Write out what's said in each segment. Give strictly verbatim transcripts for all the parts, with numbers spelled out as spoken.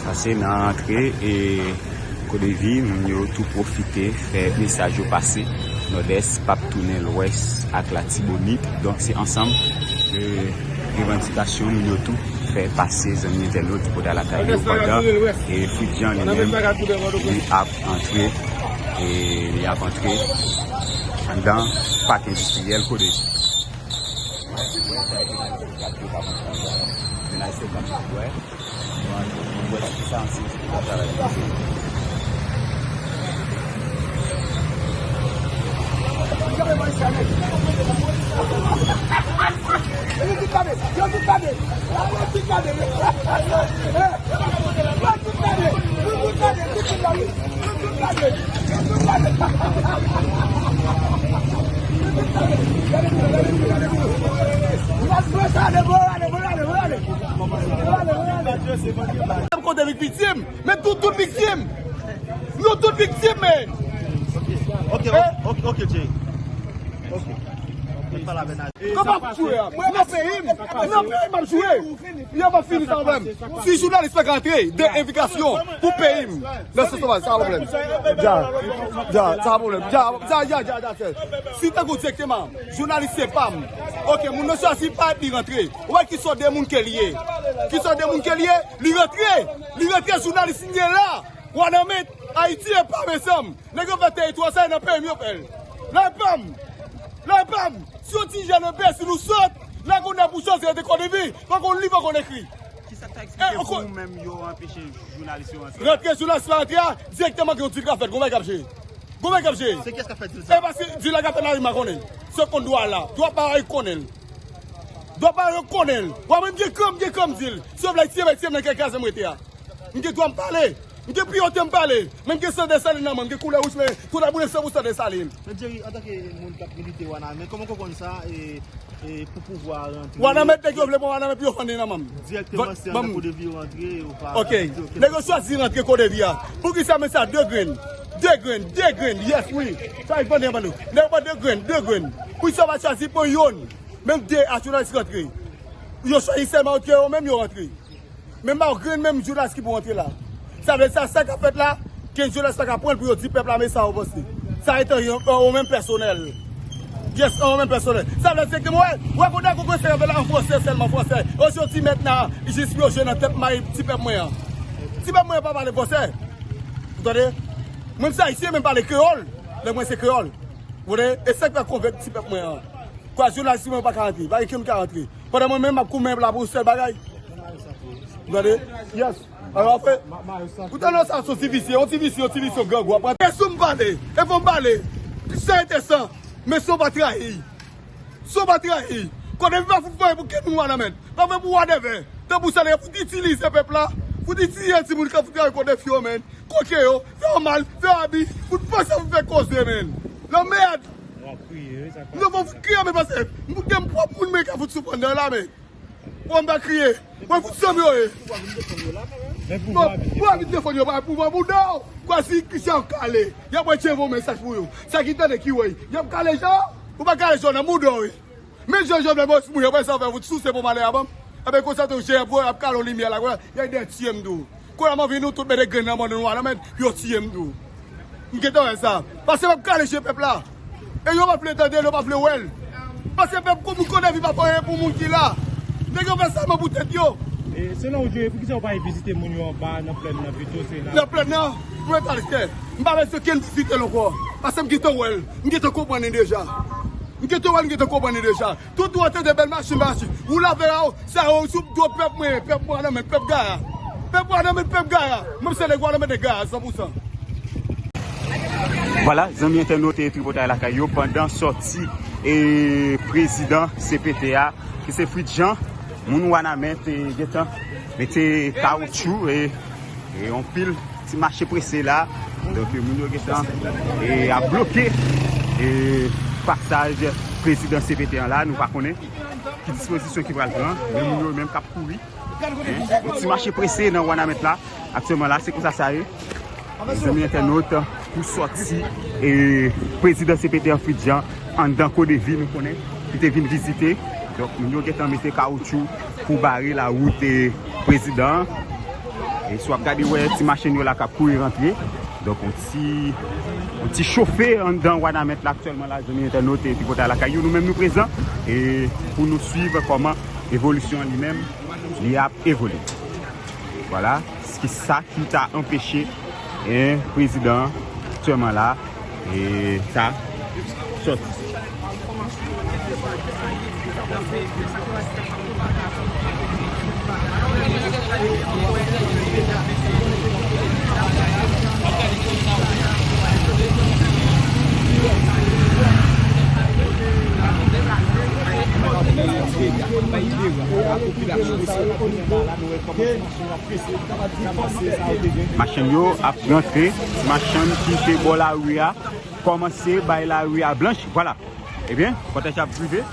Sa se nan rantre e Kodevi, moun yo tou pwofite fè mesaj yo pase. Nòdès p ap tounen Lwès ak Latibonit. Donk, se ansanm de revandikasyon moun yo tou fè pase, zanmi entènot, Tripotay Lakay yo, pandan e Fritjan li menm, li ap antre, e li ap antre anndan pak endistriyèl Kodevi. Kote viktim, men tout, tout viktim. Nou tout viktim, men. Ok, ok, ok, ok, Jay. Ok. Mwen pa la mennaj. Kòman ap jwe a? Mwen nan peyi m. Nan peyi m ap jwe. Yo pa fini sa avè m. Si jounalis pa ka antre de envikasyon pou peyi m. Nan se sòvaj, sa pwoblèm. Ja, ja, sa pwoblèm. Ja, ja, ja, ja, ja, chèf. Si tankou direkteman, jounalis se pa m. Ok, moun nan chwazi pa li rantre. Ou wè ki sòt de moun ke li ye. Ki sòt de moun ke li ye, li rantre. Li rantre, jounalis li ye la. Wanament, Ayiti e pa, mesanm. Nèg yo fè teritwa sa, e nan peyi m yo fè l. La e pa m. La e pa m. Si yon ti jèn enbesil ou sòt, la kounye a pou chwazi rete Kodevi, pa konn li, pa konn ekri. Kisa k ta eksplike pou ou menm yo anpeche jounalis yo antre? Rantre, jounalis la antre a, direkteman gen yon dil k ap fèt, gon bagay k ap jere. Gon bagay k ap jere. Se kiyès k ap fè dil sa? E pa se dil la k ap fèt la, wi, m pa konnen. Se konn dwa la. Dwa pa yo konnen l. Dwa pa yo konnen l. Wa, mwen, m gen kran, m gen kran, m di l. Si yo vle tiye, bay tiye m nan kè kraze m rete a. M gen dwa m pale. M gen priyorite m pale. Men m gen san Desalin nan men m. M gen koulè wouj, men koulè boule san pou san Desalin. Men Jerry, antanke moun k ap milite Wanament, kòman w konprann sa, e, e pou pouvwa a rantre? Wanament, nèg yo vle pran Wanament pou yo fann li nan men m. Direkteman, se anndan Kodevi yo rantre, yo pa... Ok. Nèg yo chwazi rantre Kodevi a. Poukisa men sa de grenn? De grenn, de grenn, yes, wi. Sa yo fann li nan men nou. Nèg yo pran de grenn, de grenn. Poukisa yo pa chwazi pran yonn? Menm de a jounalis rantre. Yo chwazi sèlman rantre yo menm, yo rantre. Men malgre menm jounalis ki pou rantre la. Sa vle di sa, sa k ap fèt la, ke jounalis pa ka pran l pou yo di pèp la, men sa yo panse. Sa etan yo, yo menm pèsonèl. Yes, yo menm pèsonèl. Sa vle di direkteman, wè, wè kote a gon konsèy avè la an fransè sèlman, fransè. Yo se yon ti mèt la, jis pou yo jwe nan tèt may ti pèp mwen an. Ti pèp mwen an pa pale fransè. Ou tande? Mwen se ayisyen, men m pale kreyòl. Lè mwen se kreyòl. Ou tande? E sa k fè konvenk ti pèp mwen an. Kwa jounalis mwen pa ka rantre, pa gen ki moun ka rantre. Pandan mwen menm m ap goumen la pou yon sèl bagay. Gade, yes. Alò, fè, ou tande sa, se yon ti visye, yon ti visye, yon ti visye, grangou. Apre, e si m pale, e fò m pale. San ete san, men san pa trayi. San pa trayi. Kodevi pa fout fè pou kenn moun Wanament. Pa fè pou Wadèvè. Tanpou sa, nèg fout itilize pèp la. Fout itilize timoun k ap fout travay Kodevi yo, men. Koke yo, fè yo mal, fè yo abi. Fout panse pou fè koze, men. Lanmèd. W ap kriye, wi, sa k pase. Non, fò fout kriye, men, paske m gen m pwòp moun, men, k ap fout soufri anndan la, men. Bon, m pa kriye. Mwen fout zanmi yo ye. Bon, pou w vin defann yo, pa pouvwa bouda w. Kwa si Christian kale. Y ap wè Dye voye mesaj pou yo. Sa ki tande ki wè. Y ap kale jan. Ou pa kale jan nan bouda w ye. Men jan Jovenel Moïse mouri, apre sa, fè fout souse pou malè a ban m. Ebyen, konsa tou, Dye ap kale yon limyè la, konsa, y a de tiye m tou. Kounye a m anvi nou tout mete grenn nan ban nou a la, men yo tiye m tou. M gentan wè sa. Paske m ap kale je pèp la. E yo pa vle tande l, yo pa vle wè l. Paske pèp kou moun konnen vi pa fè anyen pou moun ki la. Nèg yo fè sèlman pou tèt yo. E selon ou, Joe, poukisa ou pa al vizite moun yo anba nan plèn nan pito, se la? Nan plèn nan, pou mwen talè, m pa bezwen kenn vizite l ankò. Paske m gentan wè l. M gentan konprann li deja. M gentan wè l, m gentan konprann li deja. Tout ou ante de bèl machin, machin. Ou lave la, sa yo sou do pèp mwen, pèp mwen nan men pèp Gaya. Pèp mwen nan men pèp Gaya. Mwen se nèg mwen nan men nèg Gaya, san pou san. Vwala, zanmi entènot e Tripotay Lakay yo, pandan sòti e prezidan C P T a, ki se Fritz Jean, moun Wanament te gentan mete kawoutchou e, e yon pil ti mache prese la. Donk, moun yo gentan e ap bloke e pasaj prezidan C P T a la, nou pa konnen ki dispozisyon ki pral pran, men moun yo menm k ap kouri. Yon ti mache prese nan Wanament la. Aktyèlman la, se konsa sa ye. Mezanmi entènot, pou sòti e prezidan C P T a Fritz Jean anndan Kodevi, nou konnen, ki te vin vizite. Donk, moun yo gentan mete kawoutchou pou bare lawout, e, prezidan an. E si w ap gade, wè ti machann yo la k ap kouri rantre. Donk, yon ti, yon ti chofe anndan Wanament la aktyèlman la, zanmi entènot, e tripotay lakay yo, nou menm nou prezan, e pou nou swiv kòman evolisyon an li menm, li ap evolye. Vwala, se sa ki ta anpeche, e, prezidan an aktyèlman la, e, ta sòti. Machann yo ap rantre, machann ki te bò lari a kòmanse bay lari a blanch. Vwala. Ebyen, kòtèj ap rive.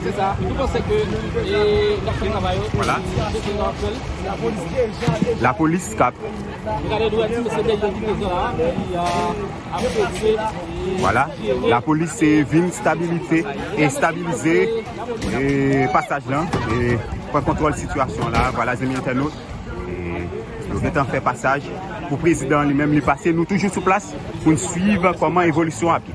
Se sa, nou panse ke, e, n ap fè travay yo. Vwala. Lapolis k ap Vwala, lapolis, e, vin stabilize, e, stabilize, e, pasaj lan, e, pran kontwòl sitiyasyon la. Vwala, zanmi entènot, e, yo gentan fè pasaj pou prezidan an li menm li pase. Nou toujou sou plas pou n swiv kòman evolisyon ap ye.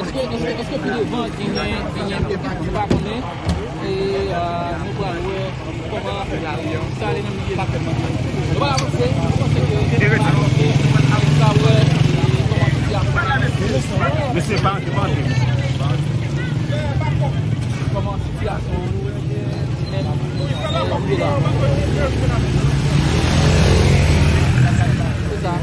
Èske, èske, èske pi devan genyen, genyen, nou pa konnen, e, e, nou pral wè kòman sa ale nan miye la. Nou pral avanse, nou panse ke nou pral avanse, nou pral wè, e, kòman sitiyasyon an ye. Mesye, pa antre, pa antre. Kòman sitiyasyon an ye la. Se sa.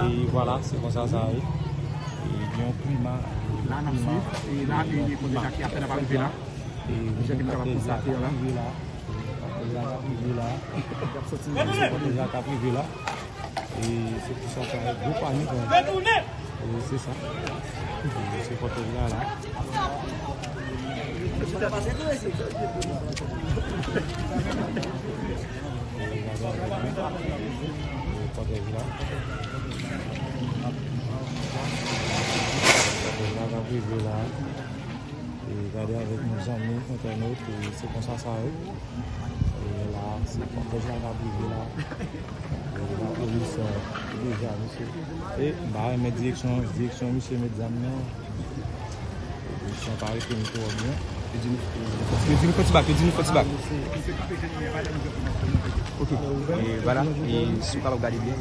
E vwala, se konsa sa ye. E gen yon klima, klima, e gen yon klima. E jan ke nou kapab konstate a la. Kòtèj la k ap rive la. Kòtèj la k ap rive la. E se pou sa fè gwo panik, e, se sa. E se kòtèj la la. E gade avèk mwen. E kòtèj la. Kòtèj la k ap rive la. E gade avèk nou, zanmi entènot, e se konsa sa ye. E la, se kòtèj la k ap rive la. E lapolis, e, deja, mesye. E m pa renmen direksyon, direksyon misye met zam nan. E misye pa rete nou twò byen. Yo di nou, yo di nou fè ti bak, yo di nou fè ti bak. Ok. E vwala, e si w kapab gade byen.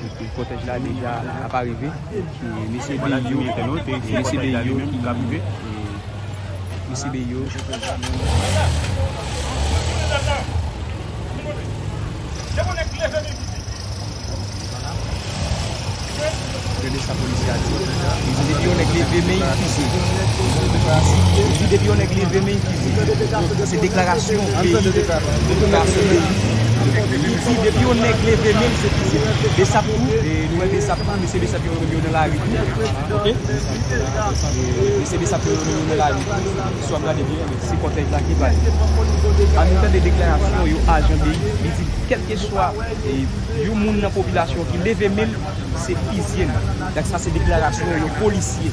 Epi kòtèj la deja ap arive. E mesye Beyo, mesye Beyo ki ap rive. E mesye Beyo. Gade sa polisye a di. Li di depi yon nèg leve men, li fize. Li di depi yon nèg leve men, li fize. Se deklarasyon ke li fè. Li di depi yon nèg leve men, se fize. Besap tou, e nou wè Besap tou, mesye Besap yo menm yo nan lari tou. Ok? E mesye Besap yo menm yo nan lari tou. Si w ap gade byen, se kòtèj la ki pale. An nou tande deklarasyon yo, ajan de, li di kèlkeswa, e, yon moun nan popilasyon ki leve men l, se fizye l. Donk sa se deklarasyon yon polisye.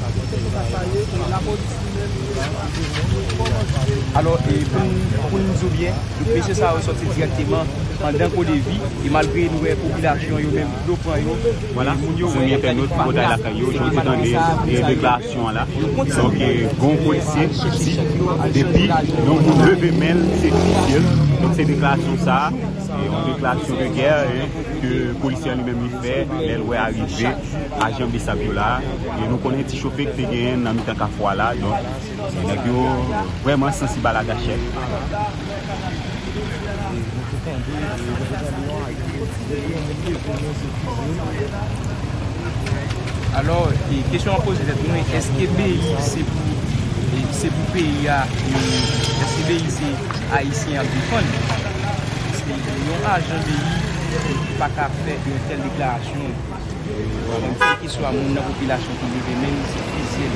Alò, e, pou n, pou n di w byen, donk mesye sa yo sòti dirèkteman anndan Kodevi, e malgre nou wè popilasyon yo menm dlo pran yo. Vwala, zanmi entènot, tripotay lakay yo, jan w te tande, e, deklarasyon an la. Donk, e, gen yon polisye ki di, depi yon moun leve men l, se fizye l. Se deklarasyon sa, e yon deklarasyon de gè, en, ke polisye a li menm li fè lè l wè arive ajan B S A P yo la. E nou konnen ti chofe ki te genyen nan mitan kafou a la, donk nèg yo vrèman sansib a lagachèt. Alò, e, kesyon an poze tèt mwen, èske Belize se pou, e, se pou peyi a, e, èske Belize se Ayisyen ap defann? Paske yon ajan Belize pa ka fè yon tèl deklarasyon. Kèlkeswa moun nan popilasyon ki leve men l, se fizye l.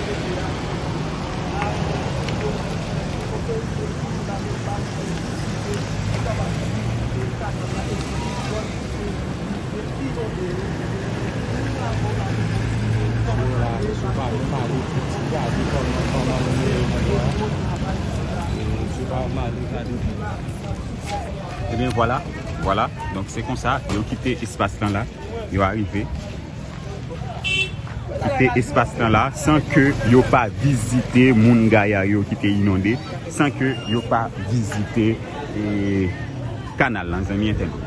Ebyen, vwala, vwala. Donk, se konsa, yo kite espas lan la, yo arive. Kite espas lan la, san ke yo pa vizite moun Gaya yo ki te inonde, san ke yo pa vizite, e, kanal lan, zanmi entènot.